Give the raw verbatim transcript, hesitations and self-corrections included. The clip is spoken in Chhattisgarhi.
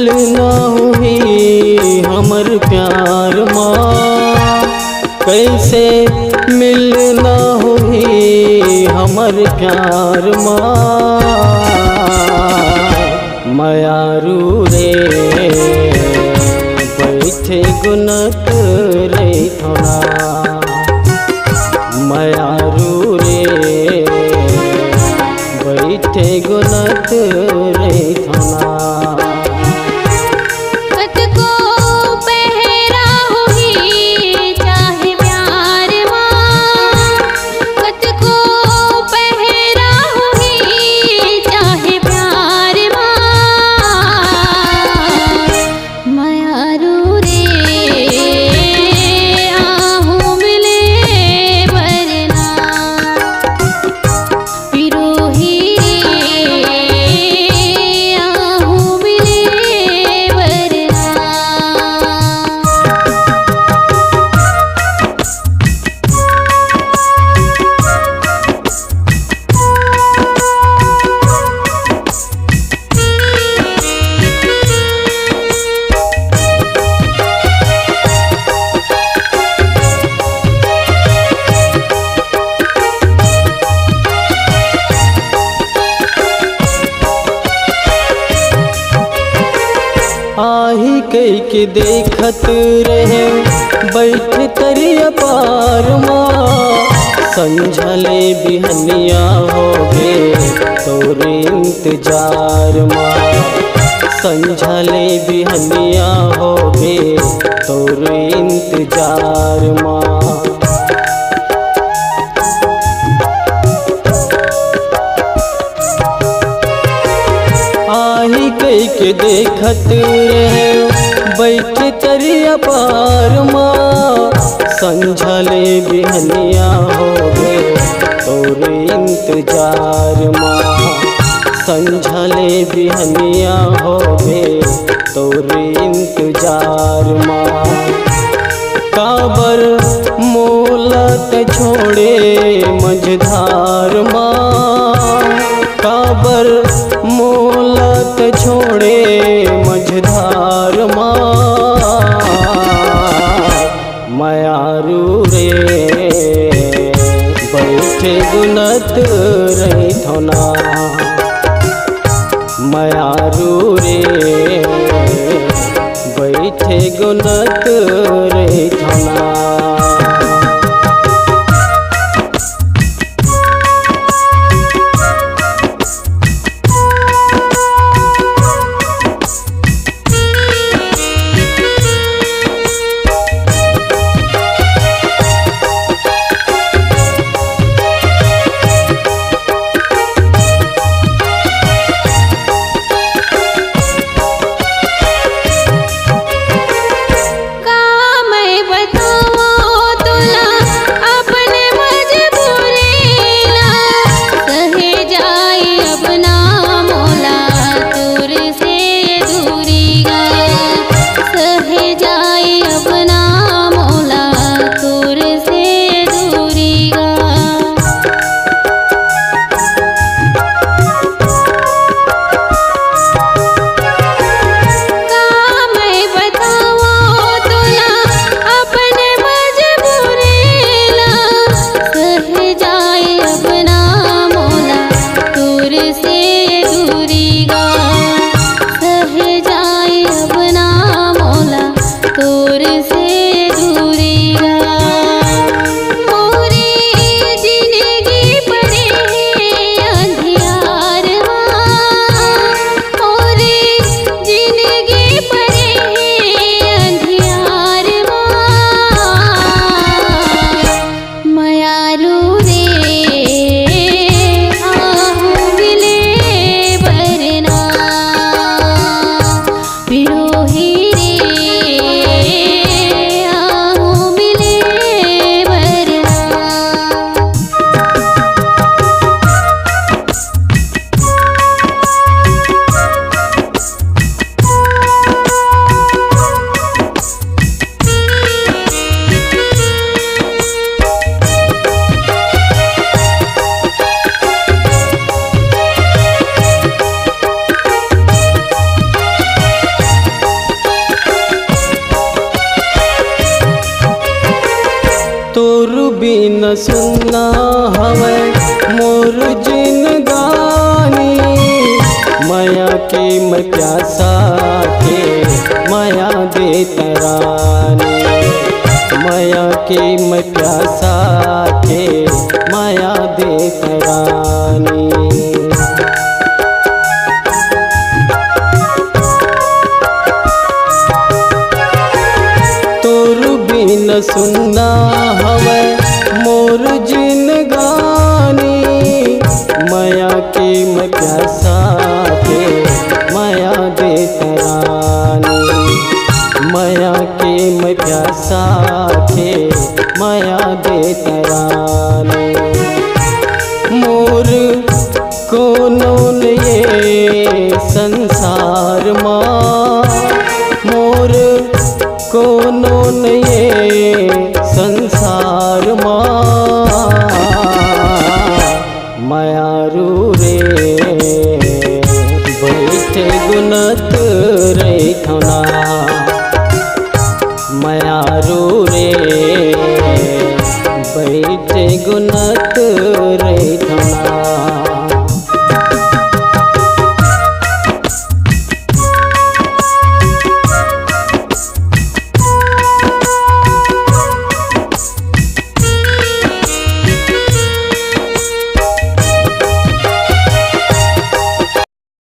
मिलना होही हमर प्यार मा, कइसे मिलना होही हमर प्यार मा। मयारू रे, बइठे गुनत रहिथों ना। मयारू रे, बइठे गुनत रहिथों ना। कतको पहरा होही चाहे प्यार मा, कतको पहरा होही चाहे प्यार मा। मयारू रे, आहूँ मिले बर ना। पिरोही, आहूँ मिले बर ना। आही कहिके देखत रहेंव बइठ तरिया पार मा। संझा ले बिहनिया होगे तोर इंतजार मा। संझा ले बिहनिया होगे तोर इंतजार मा। आही कहिके देखत रहेंव बइठ तरिया पार मा। संझा ले बिहनिया होगे तोर इंतजार मा। संझा ले बिहनिया होगे तोर इंतजार मा। काबर मोला तैं छोड़े मझधार मा, काबर मोला तैं छोड़े मझधार मा। मयारू रे, बइठे गुनत रहिथों ना। मयारू रे, बइठे गुनत रहिथों ना। सुन्ना हवय मोर जिनगानी, मया के मैं प्यासा के मया देत रानी, मया के मैं प्यासा के मया देत रानी। तोर बिन सुन्ना हवय मोर जिनगानी, मया के मैं प्यासा के मया देत रानी, मया के मैं प्यासा के मया देत रानी। मोर कोनो नइ ए संसार मा, मोर कोनो नइ ए संसार मा। मयारू रे, बइठे गुनत रहिथव ना। मयारू रे, बइठे गुनत